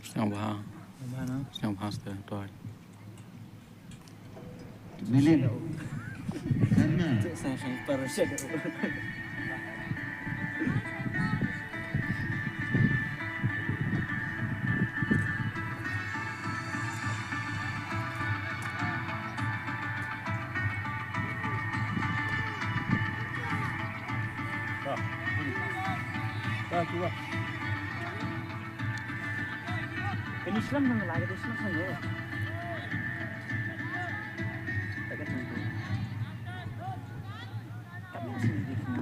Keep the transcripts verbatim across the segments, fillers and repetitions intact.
Sngewbha. Sngewbha na. Sngewbha sngewbha. Milen. Karna. Sa sa para sa. Finish lang ng lagi, finish lang ng. Tagat ng. Tagat ng.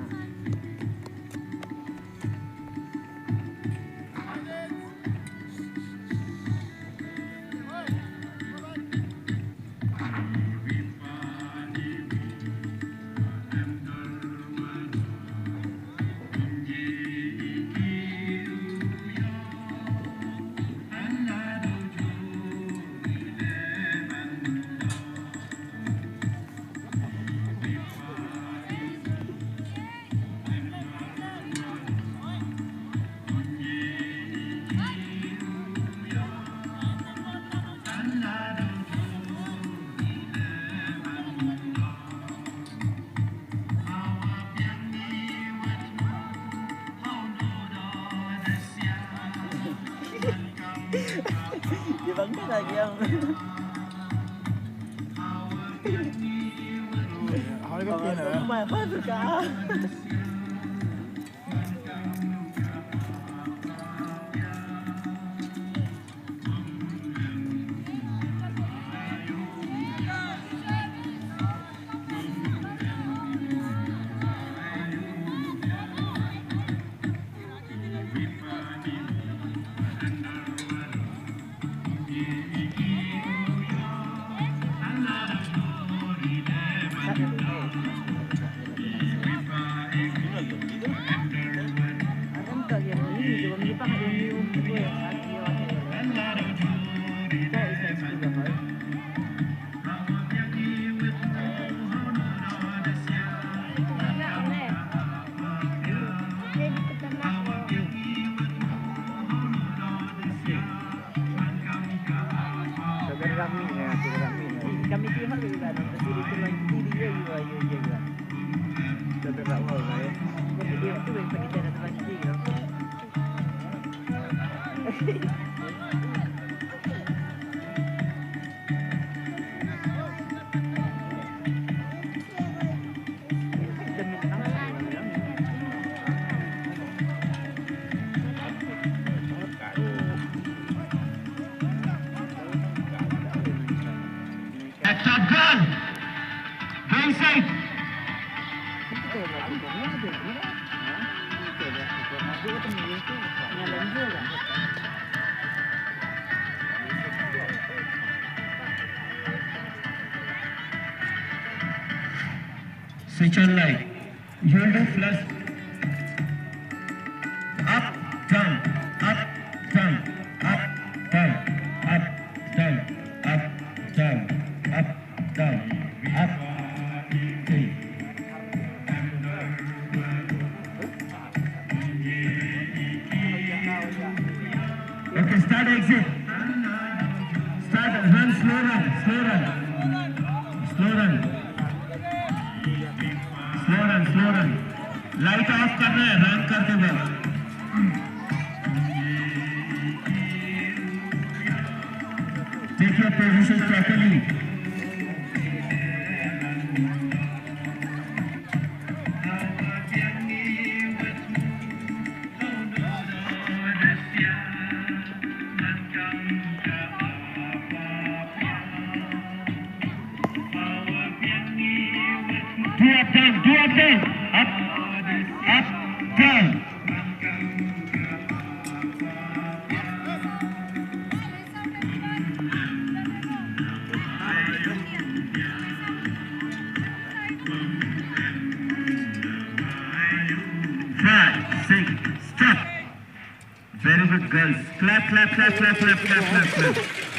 Dia bangga lagi yang. Hal ka pina. Mai, mai, suka. Kami tengok juga, nanti dia keluar, dia, dia, dia, dia. Kita tengok apa, ya. Dia tu yang kita dah terima kasih, ya. Top goal. Both side. Switch on light. You'll do flush. Up, down, up, down, up, down, up, down, up, down, up, down, up. Three. Okay, start exit. Start run, slow run, slow run. Slow run. Slow run, slow run. Light off करना है, run करते वक्त। Take your position properly. Two up, down, two up, down. Up, up, down. Five, six, stop. Very good, girls. Clap, clap, clap.